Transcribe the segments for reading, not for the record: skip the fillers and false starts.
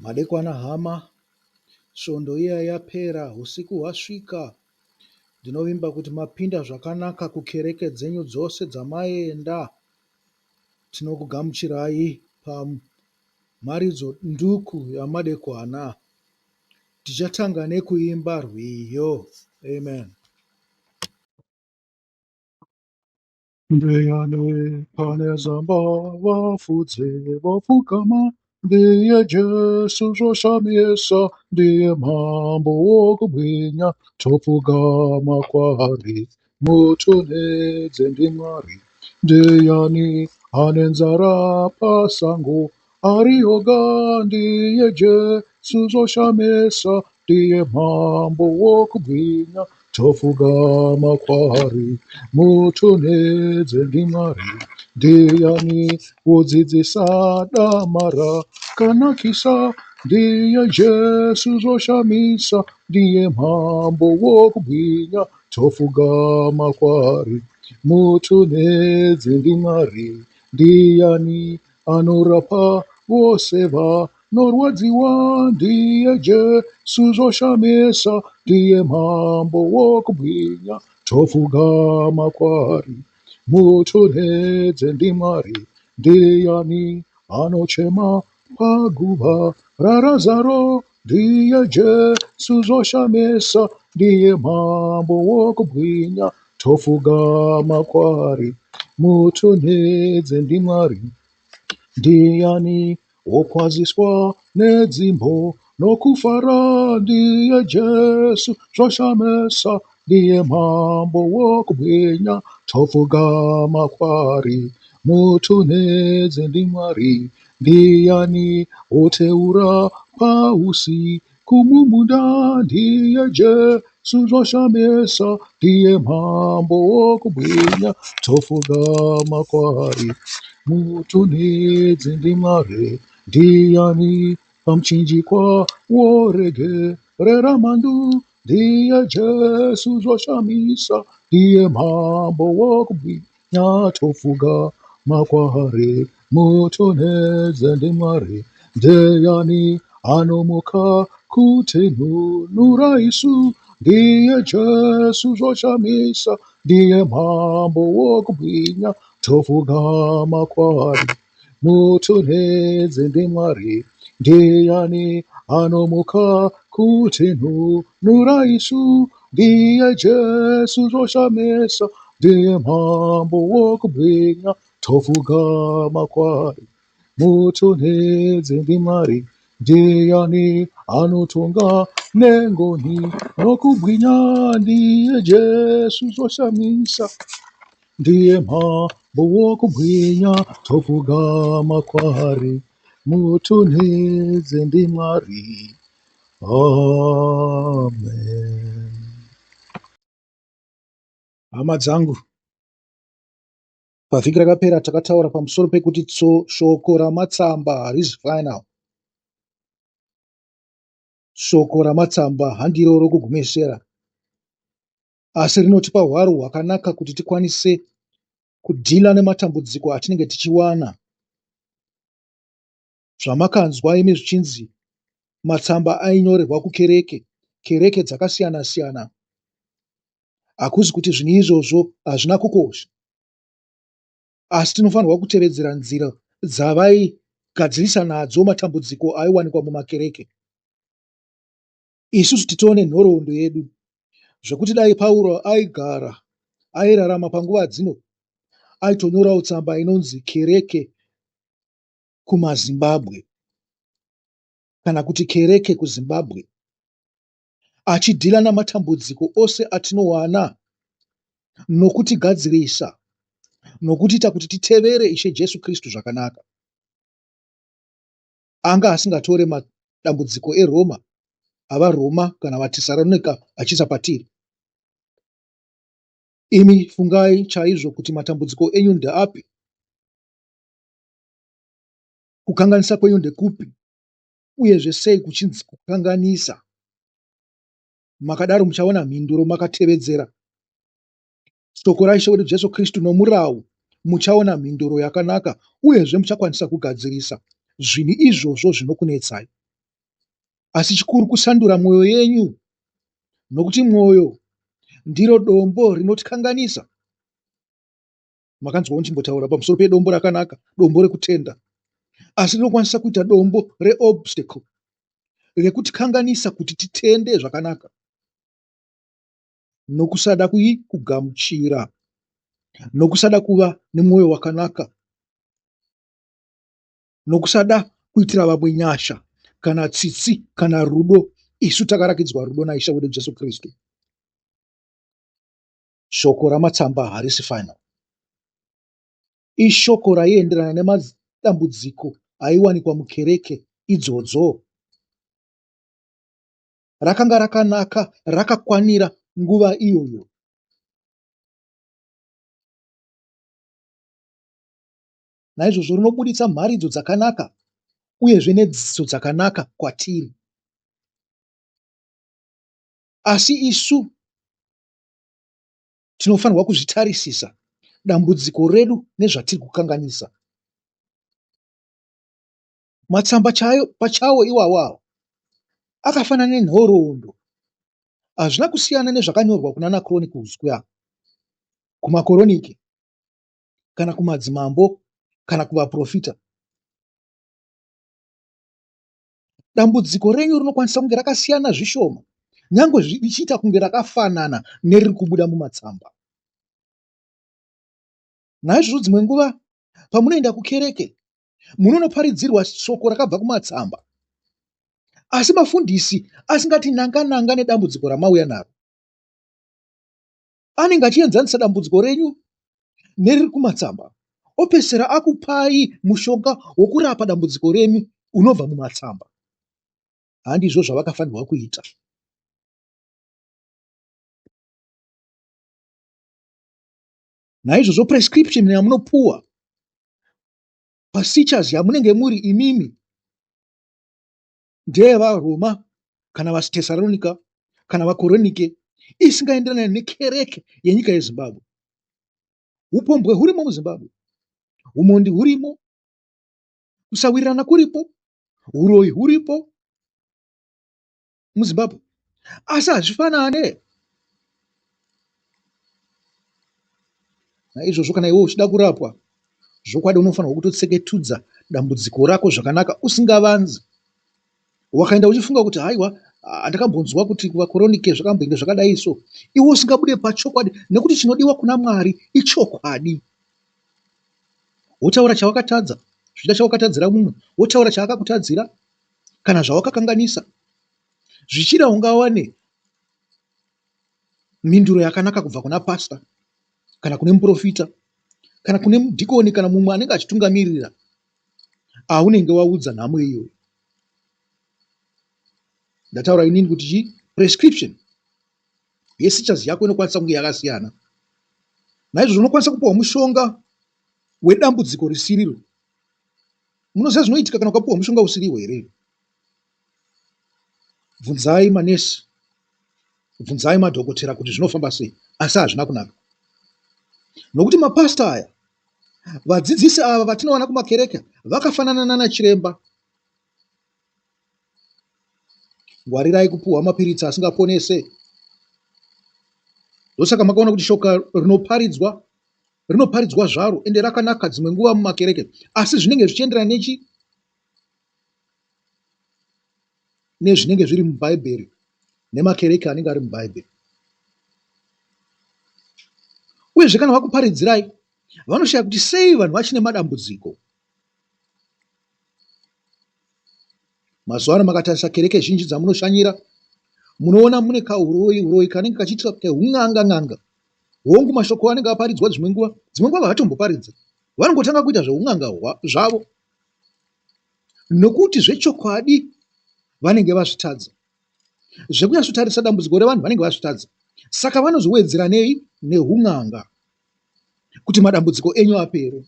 Madekwana hama, svondo iya yapera, husiku hwasvika. Ndinovimba kuti mapinda zvakanaka kukereke dzenyu dzose dzamaenda. Tinokugamuchirai pamharidzo nduku yamadekwana. Tichatanga nekuimba rwiyo. Amen. Ndiyani pane zamba vafudzi vopfugama ndiye Jesu zvoshamisa ndiye mambo wokubwinya topfugama kwaari mutunhidzi ndiMwari ndiyani ane nzara pasango ari oga ndiye Jesu zvoshamisa ndiye mambo wokubwinya topfugama kwaari mutunhidzi ndiMwari ndiyani wodzidzisa dama rakanakisa ndiye Jesu zvoshamisa ndiye mambo wokubwinya topfugama kwaari mutunhidzi ndiMwari ndiyani anorapa vose vanorwadziwa ndiye Jesu zvoshamisa ndiye mambo wokubwinya topfugama kwaari mutunhidzi ndiMwari ndiyani anochema paguva raRazaro ndiye Jesu zvoshamisa ndiye mambo wokubwinya topfugama kwaari mutunhidzi ndiMwari ndiyani wokwaziswa nedzimbo nokufara ndiye Jesu zvoshamisa ndiye mambo wokubwinya topfugama kwaari mutunhidzi ndiMwari ndiyani woteura pausiku mumunda ndiye Jesu zvoshamisa ndiye mambo wokubwinya topfugama kwaari mutunhidzi ndiMwari ndiyani pamuchinjikwa woregerera mhandu ndiye Jesu zvoshamisa ndiye mambo wokubwinya topfugama kwaari mutunhidzi ndiMwari ndiyani anomuka kutinunura isu ndiye Jesu zvoshamisa ndiye mambo wokubwinya topfugama kwaari mutunhidzi ndiMwari ndiyani anomuka kutinunura isu ndiye Jesu zvoshamisa ndiye mambo wokubwinya topfugama kwaari mutunhidzi ndiMwari ndiyani anotonga nengoni nokubwinya ndiye Jesu zvoshamisa ndiye mambo wokubwinya topfugama kwaari mutunhidzi ndiMwari amen. Hama dzangu, pavhiki rakapera takataura pamusoro pekuti shoko ramatsamba harizi final. Shoko ramatsamba handiro rokugumisira, asi rinotipa hwaro hwakanaka kuti tikwanise kudhila nematambudziko atinenge tichiwana. Zvamakanzwa imi zvichinzi matsamba ainyorerwa kukereke, kereke dzakasiyana-siyana, hakuzi kuti zvinhu izvozvo hazvina kukosha, asi tinofanirwa kutevedzera nzira dzavaigadzirisa nadzo matambudziko aiwanikwa mumakereke. Isusu titone nhoroondo yedu zvekuti dai Pauro aigara airarama panguva dzino aitonyorawo tsamba inonzi kereke kumaZimbabwe kana kuti kereke kuZimbabwe achidhila namatambudziko ose atinowana nokutigadzirisa nokutiita kuti titevere Ishe Jesu Kristu zvakanaka. Anga asingatore madambudziko eRoma avaRoma kana vaTesaronika achiisa patiri. Imi fungai chaizvo kuti matambudziko enyu ndeapi, kukanganisa kwenyu ndekupi, uyezve sei kuchinzi kukanganisa. Makadaro muchaona mhinduro makatevedzera shoko raIshe wedu Jesu Kristu nomurau, muchaona mhinduro yakanaka uyezve muchakwanisa kugadzirisa zvinhu izvozvo zvinokunetsai. Asi chikuru kusandura mwoyo yenyu, nokuti mwoyo ndiro dombo rinotikanganisa. Makanzwawo ndichimbotaura pamusoro pedombo rakanaka, dombo rekutenda, asi rinokwanisa kuita dombo reobstacle rekutikanganisa kuti titende zvakanaka nokusada kugamuchira, nokusada kuva nemwoyo wakanaka, nokusada kuitira vamwe nyasha kana tsitsi kana rudo. Isu takarakidzwa rudo naIshe wedu Jesu Kristu. Shoko ramatsamba harisi final. Ishoko raienderana nemadambudziko aiwanikwa mukereke idzodzo. Rakanga rakanaka rakakwanira nguva iyoyo. Naizvozvo rinobuditsa mharidzo dzakanaka uyezve nedzidziso dzakanaka kwatiri. Asi isu tinofanirwa kuzvitarisisa dambudziko redu nezvatiri kukanganisa. Matsamba chayo pachawo iwawo awa akafanana nenhoroondo. Hazvina kusiyana nezvakanyorwa kunana Chronicles kuya kumakoronike kana kumadzimambo kana kuvaprofita. Dambudziko renyu rinokwanisa kunge rakasiyana zvishoma nyange richiita kunge rakafanana neriri kubuda mumatsamba. Naizvozvo dzimwe nguva pamunoenda kukereke munonoparidzirwa shoko rakabva kumatsamba asi mafundisi asingati nanga nanga nedambudziko ramauya naro. Anenge achienzanisa dambudziko renyu neriri kumatsamba opedzisira akupai mushonga wokurapa dambudziko renyu unobva mumatsamba. Handizvo zvavakafanirwa kuita. Naizvozvo prescription yamunopuwa pasichas yamunenge muri imimi ndeyevaRoma kana vaTesaronika kana vaKoronike isingaenderane nekereke yenyika yeZimbabwe. Hupombwe hurimo muZimbabwe, humondi hurimo, kusawirirana kuripo, huroyi huripo muZimbabwe, asi hazvifanane. Naizvozvo kana iwe uchida kurapwa zvokwadi unofanirwa kutotseketudza dambudziko rako zvakanaka usingavanzi. Wakaenda uchifunga kuti haiwa ndakambonzwa kuti kuvakoronike zvakambenge zvakadai so, iwe usingabude pachokwadi nekuti chinodiwa kuna Mwari ichokwadi. Wotaura chawakatadza, zvichida chawakatadzira mumwe, wotaura chaakakutadzira kana zvawakakanganisa. Zvichida ungawane mhinduro yakanaka kubva kuna pastor kana kune muprofita kana kune mudhikoni kana mumwe anenge achitungamirira aunenge waudza nhamo iyoyo. Ndataura inini kuti chii prescription yesichas yako inokwanisa kunge yakasiyana. Naizvozvo unokwanisa kupiwa mushonga wedambudziko risiriro. Munoziva zvinoitika kana ukapiwa mushonga usiriwo here? Bvunzai manesi, bvunzai madhokotera kuti zvinofamba sei, asi hazvina kunaka. Nokuti mapasita aya, vadzidzisi ava vatinowana kumakereke vakafanana nana chiremba. Ngwarirai kupuhwa mapiritsi asingaponese. Ndosaka makaona kuti shoka rinoparidzwa rinoparidzwa zvaro ende rakanaka dzimwe nguva mumakereke asi zvinenge zvichienderana nechi nezvinenge zviri muBhaibheri nemakereke anenge ari muBhaibheri. Uyezve kana vakuparidzirai vanoshaya kuti sei vanhu vachine madambudziko. Mazuva ano makatarisa kereke zhinji dzamunoshanyira munoona mune kauroyi uroyi kanenge kachiitwa kehun'anga n'anga. Hongu mashoko anenge aparidzwa dzimwe nguva, dzimwe nguva havatomboparidzi. Vanongotanga kuita zveun'anga zvavo nokuti zvechokwadi vanenge vazvitadza. Zvekunyatsotarisa dambudziko revanhu vanenge vazvitadza. Saka vanozowedzera nei? Nehun'anga kuti madambudziko enyu apere.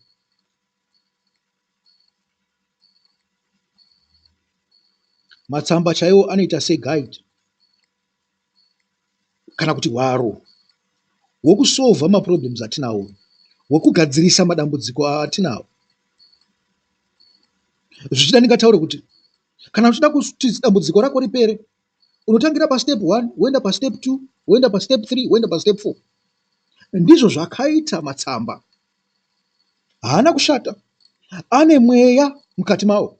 Matsamba chaiwo anoita seguide kana kuti hwaro hwekusolver maproblems atinawo, hwekugadzirisa madambudziko atinawo. Zvichida ndingataure kuti Kana uchida kuti dambudziko rako ripere, unotangira pastep 1 woenda pastep 2 woenda pastep 3 woenda pastep 4. Ndizvo zvakaita matsamba. Haana kushata, ane mweya mukati mawo,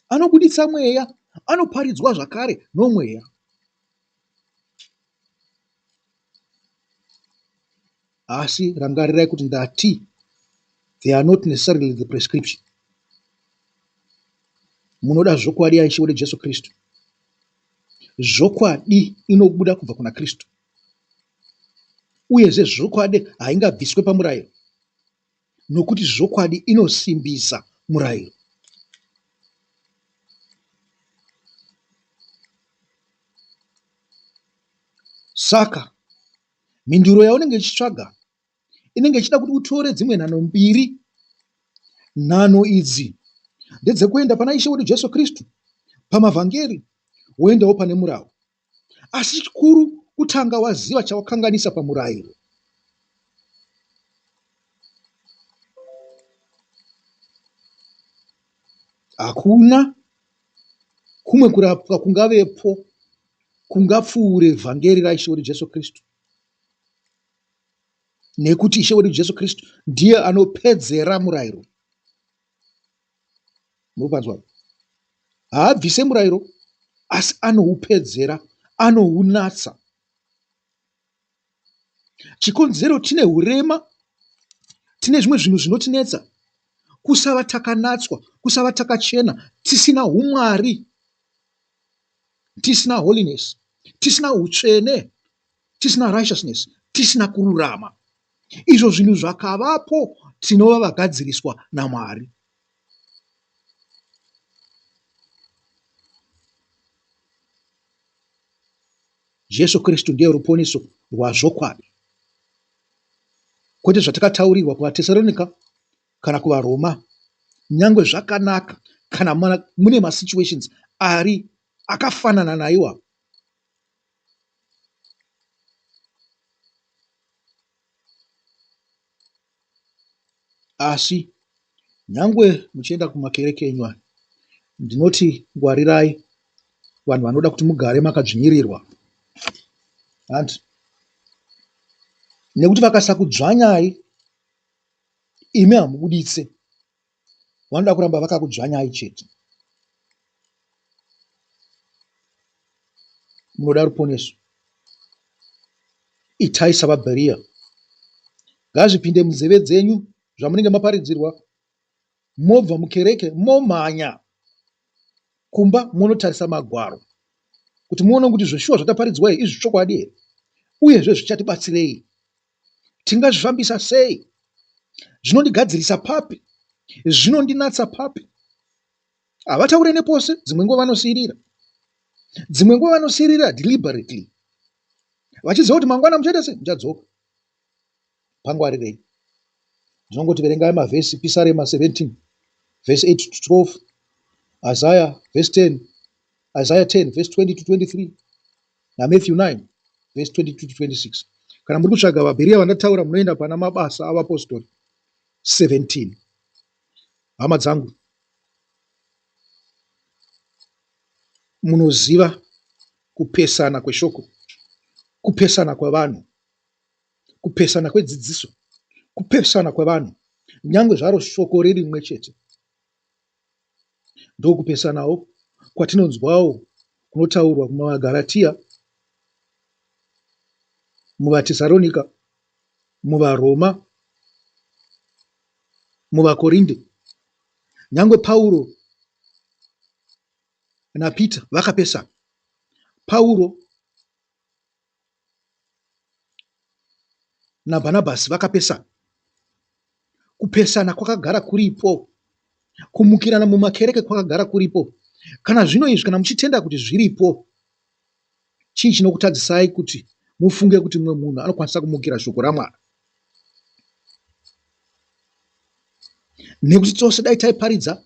anobuditsa mweya, anoparidzwa zvakare nomweya. Asi rangarirai kuti ndati they are not necessarily the prescription. Munoda zvokwadi yaIshe wedu Jesu Kristu. Zvokwadi inobuda kubva kuna Kristu. Uyezve zvokwadi haingabviswe pamurayiro nokuti zvokwadi inosimbisa murayiro. Saka mhinduro yaunenge uchitsvaga inenge ichida kuti utore dzimwe nhanho mbiri. Nhanho idzi ndedzekuenda pana Ishe wedu Jesu Kristu, pamavhangeri, woendawo pane murau. Asi chikuru kutanga waziva chawakanganisa pamurayiro. Hakuna kumwe kurapwa kungavepo kungapfuure vhangeri raIshe wedu Jesu Kristu. Nekuti Ishe wedu Jesu Kristu ndiye anopedzera murayiro. Munopanzwa? Haabvise murayiro asi anoupedzera, anounatsa. Chikonzero tine hurema, tine zvimwe zvinhu zvinotinetsa, kusava takanatswa, kusava takachena, tisina humwari, tisina holiness, tisina hutsvene, tisina righteousness, tisina kururama. Izvo zvinhu zvakavapo tinova vagadziriswa naMwari. Jesu Kristu ndiye ruponiso rwazvokwadi, kwete zvatakataurirwa kuvaTesaronika kana kuvaRoma. Nyangwe zvakanaka kana mune masituations ari akafanana naiwawo. Asi nyangwe muchienda kumakereke enyu aya, ndinoti ngwarirai vanhu vanoda kuti mugare makadzvinyirirwa. Hanti nekuti vakasakudzvanyai imi hamubuditse, vanoda kuramba vakakudzvanyai chete. Munoda ruponeso, itai savaBheriya. Ngazvipinde munzeve dzenyu zvamunenge maparidzirwa, mobva mukereke momhanya kumba monotarisa magwaro kuti muone kuti zveshuwa zvataparidzwa izvi chokwadi here uyezve zvichatibatsirei. Tingazvifambisa sei? Zvinondigadzirisa papi? Zvinondinatsa papi? Havataure nepose, dzimwe nguva vanosiirira. Dzimwe nguva vanosiirira deliberately vachiziva kuti mangwana muchaita sei? Muchadzoka. Pangwarirei. Ndinongoti verengai mavhesi Pisarema 17 vhesi 8 to 12, Isaiah vhesi 10, Isaiah 10 vhesi 20 to 23 naMatthew 9 vhesi 22 to 26. Kana muri kutsvaga vaBheriya vandataura munoenda pana Mabasa avaPostori 17. Hama dzangu, munoziva kupesana kweshoko, kupesana kwevanhu, kupesana kwedzidziso, kupesana kwevanhu, nyangwe zvaro shoko riri rimwe chete. Ndokupesanawo kwatinonzwawo kunotaurwa muvaGaratia, muvaTesaronika, muvaRoma, muvaKorinde. Nyangwe Pauro naPita vakapesana. Pauro naBhanabhasi vakapesana. Kupesana kwakagara kuripo. Kumukirana mumakereke kwakagara kuripo. Kana zvino izvi, kana muchitenda kuti zviripo, chii chinokutadzisai kuti mufunge kuti mumwe munhu anokwanisa kumukira shoko raMwari? Nekuti tose dai taiparidza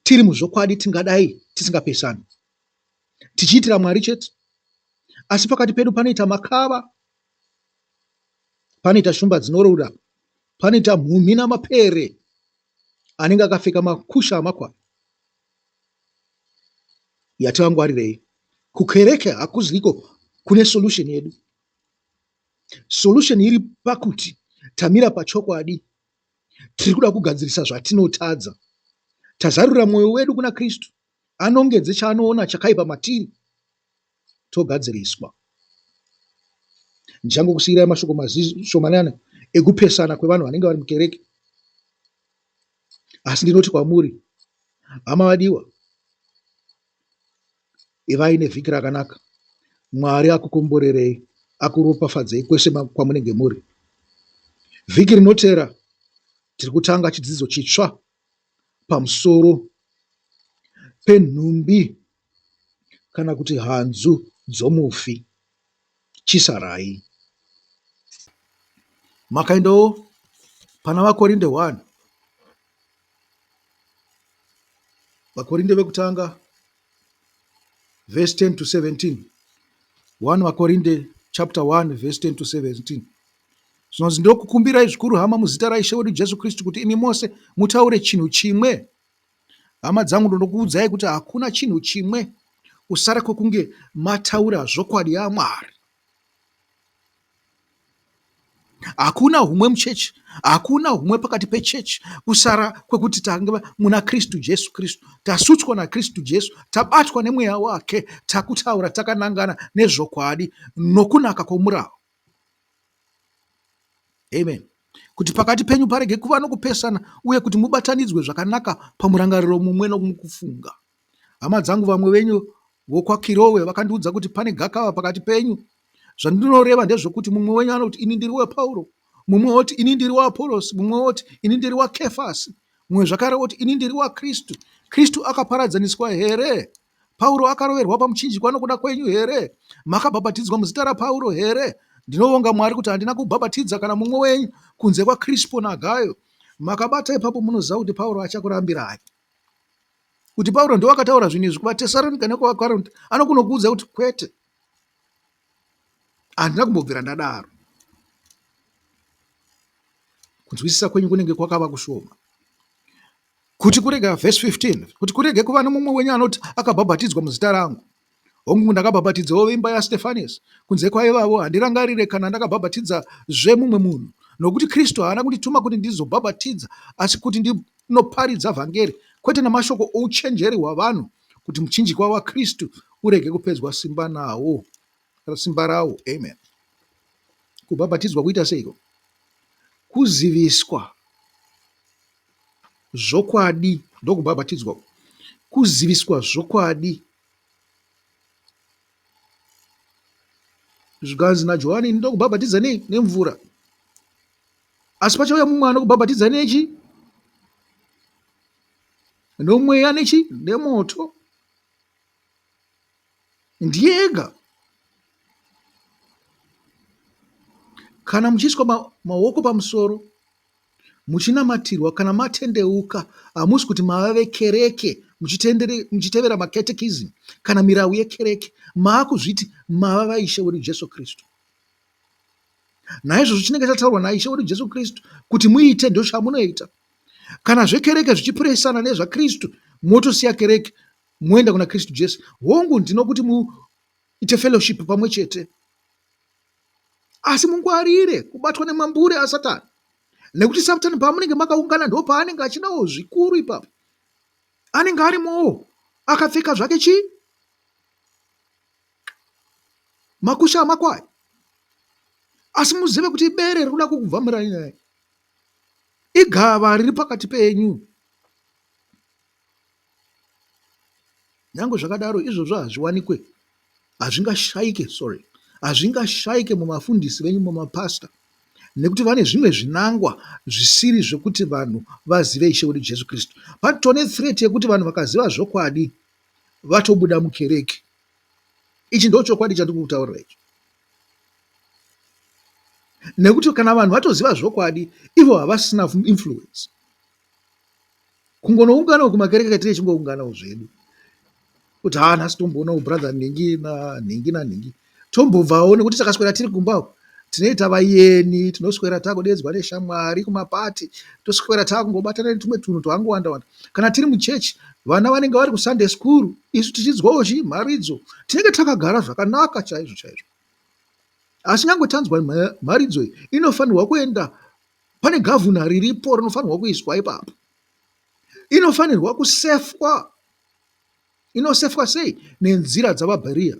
tiri muzvokwadi tingadai tisingapesani. Tichiitira Mwari chete. Asi pakati pedu panoita makava, panoita shumba dzinorura, panoita mhumhi namapere anenge akapfeka makusha amakwai. Yativangwarirei. Kukereke hakuzi iko kune solution yedu. Solution iri pakuti tamira pachokwadi, tiri kuda kugadzirisa zvatinotadza. Tazarurira mwoyo wedu kuna Kristu, anongedze chaanoona chakaipa matiri, togadziriswa. Ndichangokusiyirai mashoko mashomanana ekupesana kwevanhu vanenge vari mukereke. Asi ndinoti kwamuri, hama vadiwa, ivai nevhiki rakanaka. Mwari akukomborerei, akuropafadzei kwese kwamunenge muri. Vhiki rinotera tiri kutanga chidzidzo chitsva pamusoro penhumbi kana kuti hanzu dzomufi. Chisarai. Makaendawo pana VaKorinde 1. VaKorinde vekutanga verse 10 to 17. 1 VaKorinde chapter 1 verse 10 to 17. Zvinonzi ndokukumbirai zvikuru hama muzita raIshe wedu Jesu Kristu kuti imi mose mutaure chinhu chimwe. Hama dzangu ndinokuudzai kuti hakuna chinhu chimwe kusara kwekunge mataura zvokwadi yaMwari. Hakuna humwe muchechi, hakuna humwe pakati pechechi kusara kwekuti tange muna Kristu Jesu Kristu, tasutswa naKristu Jesu, tabatwa nemweya wake, takutaura takanangana nezvokwadi nokunaka kwomurau. Amen. Kuti pakati penyu parege kuva nokupesana uye kuti mubatanidzwe zvakanaka pamurangariro mumwe nomukufunga. Hama dzangu, vamwe venyu vokwaKirowe vakandiudza kuti pane gakava pakati penyu. Zvandinoreva ndezvokuti mumwe wenyu anoti, Ini ndiri waPauro, mumwe oti, Ini ndiri waAporosi, mumwe oti, Ini ndiri waKefasi, mumwe zvakare oti, Ini ndiri waKristu. Kristu akaparadzaniswa here? Pauro akaroverwa pamuchinjikwa nokuda kwenyu here? Makabhabhatidzwa muzita raPauro here? Ndinovonga Mwari kuti handina kubhabhatidza kana mumwe wenyu kunze kwaKrispo naGayo. Makabata ipapo munoziva kuti Pauro achakurambirai. Kuti Pauro ndiwo akataura zvinhu izvi kuvaTesaronika nekuvaKorinto, anokunokuudza kuti kwete, handina kumbobvira ndadaro. Kunzwisisa kwenyu kunenge kwakava kushoma. Kuti kurega, vhesi 15, kuti kurege kuva nomumwe wenyu anoti akabhabhatidzwa muzita rangu. Hongu, ndakabhabhatidzawo veimba yaStefanisi. Kunze kwaivavo, handirangarire kana ndakabhabhatidzazve mumwe munhu. Nokuti Kristu haana kundituma kuti ndizobhabhatidza, asi kuti ndinoparidza vhangeri, kwete namashoko ouchenjeri hwavanhu, kuti muchinjikwa waKristu urege kupedzwa simba nawo, simba rawo. Amen. Kubhabhatidzwa kuita seiko? Kuziviswa zvokwadi ndokubhabhatidzwa, kuziviswa zvokwadi. Zvikanzi naJohani, ini ndokubhabhatidza nei? Nemvura. Asi pachauya mumwe anokubhabhatidza nechi? Nomweya nechi? Nemoto. Ndiye ega. Kana muchiiswa maoko pamusoro muchinamatirwa kana matendeuka hamusi kuti mava vekereke muchitevera macatecism kana mirau yekereke maakuzviti mava vaIshe wedu Jesu Kristu. Naizvozvo chinenge chataurwa naIshe wedu Jesu Kristu kuti muite ndochamunoita. Kana zvekereke zvichipiresana nezvaKristu motosiya kereke moenda kuna Kristu Jesu. Hongu ndinokuti muite fellowship pamwe chete Asi mungwarire kubatwa nemambure aSatani, nekuti Satani pamunenge makaungana ndo paanenge achidawo zvikuru ipapo. Anenge arimowo akapfeka zvake chii? Makusha amakwai. Asi muzive kuti ibere riri kuda kukubvamirai nyaya. Igava riri pakati penyu. Nyange zvakadaro izvozvo hazviwanikwe, hazvingashaike, sorry, hazvingashaike mumafundisi venyu mumapastor nekuti vane zvimwe zvinangwa zvisiri zvekuti vanhu vazive Ishe wedu Jesu Kristu. Patone threat yekuti vanhu vakaziva zvokwadi vatobuda mukereke. Ichi ndo chokwadi chandiri kukutaurira ichi. Nekuti kana vanhu vatoziva zvokwadi ivo havasina influence. Kungonounganawo kumakereke katinenge tichingounganawo zvedu kuti haa nhasi tomboonawo brother nhingi nanhingi nanhingi tombobvawo nekuti takaswera tiri kumba uku. Tinoita vayeni, tinoswera takudedzwa neshamwari kumapati, toswera takungobatana netumwe tunhu twakangowanda wanda. Kana tiri muchechi, vana vanenge vari kuSunday school, isu tichinzwawo chii mharidzo. Tinenge takagara zvakanaka chaizvo chaizvo. Asi nyangwe tanzwa mharidzo iyi, inofanirwa kuenda pane gavhuna riripo rinofanirwa kuiswa ipapo. Inofanirwa kusefwa. Inosefwa sei? Nenzira dzavaBheria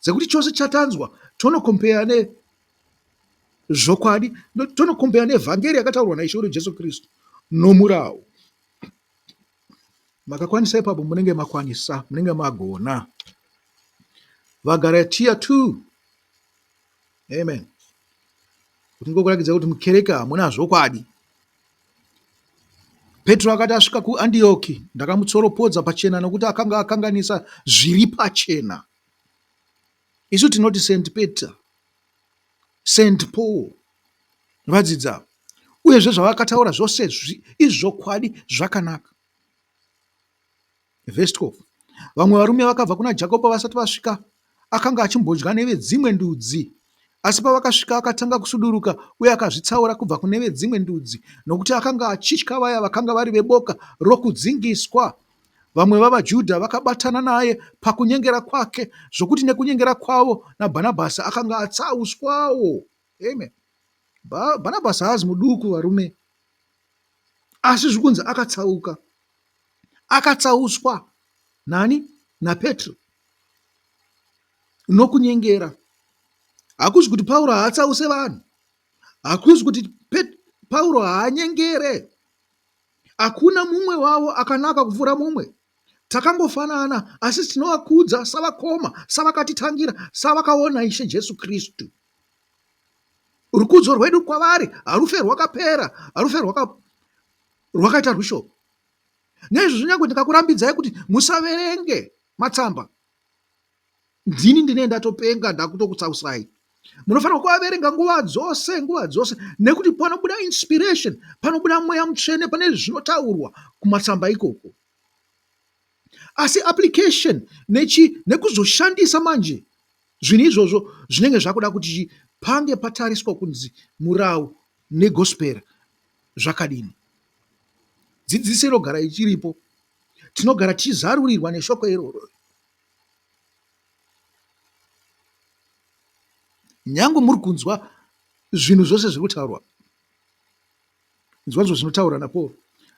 dzekuti chose chatanzwa tonokompeya nezvokwadi, tonokompeya nevhangeri yakataurwa naIshe wedu Jesu Kristu nomurawo. Makakwanisa ipapo munenge makwanisa, munenge magona. VaGaratia 2. Amen. Kuti ngokurakidza kuti mukereke hamuna zvokwadi. Petro akati asvika kuAndiyoki, ndakamutsoropodza pachena nokuti akanga akanganisa zviri pachena. Isu tinoti St Peter, St Paul vadzidzi ava, uyezve zvavakataura zvose izvokwadi zvakanaka. Vhesi 12. Vamwe varume vakabva kuna Jakobo vasati vasvika, akanga achimbodya nevedzimwe ndudzi. Asi pavakasvika akatanga kusuduruka uye akazvitsaura kubva kune vedzimwe ndudzi, nokuti akanga achitya vaya vakanga vari veboka rokudzingiswa. Vamwe vavaJudha vakabatana naye pakunyengera kwake, zvokuti nekunyengera kwavo naBhanabhasi akanga atsauswawo. Amen. Bhanabhasi haazi muduku varume, asi zvikunzi akatsauka. Akatsauswa nani? NaPetro. Nokunyengera. Hakuzi kuti Pauro haatsause vanhu. Hakuzi kuti Pauro haanyengere. Hakuna mumwe wavo akanaka kupfuura mumwe. Takangofanana, asi tinovakudza savakoma, savakatitangira, savakaona Ishe Jesu Kristu. Rukudzo rwedu kwavari harufe rwakapera, harufe rwakaita rwushoma. Naizvozvo nyange ndikakurambidzai kuti musaverenge matsamba, ndini ndinee ndatopenga ndakutokutsausai. Munofanirwa kuvaverenga nguva dzose, nguva dzose, nekuti panobuda inspiration, panobuda mweya mutsvene pane zvinotaurwa kumatsamba ikoko. Asi application nechi nekuzoshandisa manje zvinhu izvozvo zvinenge zvakuda kuti pange patariswa kunzi murau negospera zvakadini. Dzidziso inogara ichiripo. Tinogara tichizarurirwa neshoko iroro. Nyange muri kunzwa zvinhu zvose zviri kutaurwa, inzwa zvinotaurwa naPaul.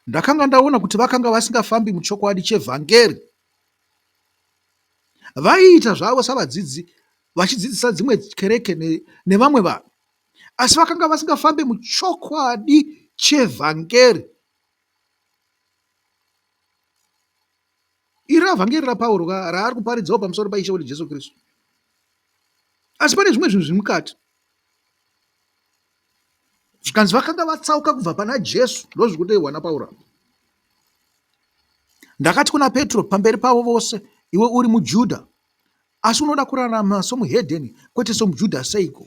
Ndakanga ndaona kuti vakanga vasingafambi muchokwadi chevhangeri. Vaiita zvavo savadzidzi vachidzidzisa dzimwe kereke nevamwe vanhu. Asi vakanga vasingafambe muchokwadi chevhangeri. Iri ravhangeri raPauro ka raari kuparidzawo pamusoro paIshe wedu Jesu Kristu. Asi pane zvimwe zvinhu zviri mukati. Zvikanzi vakanga vatsauka kubva pana Jesu, ndozviri kutaurwa naPauro apa. Ndakati kuna Petro pamberi pavo vose, iwe uri muJudha, asi unoda kurarama somuhedheni kwete somuJudha seiko?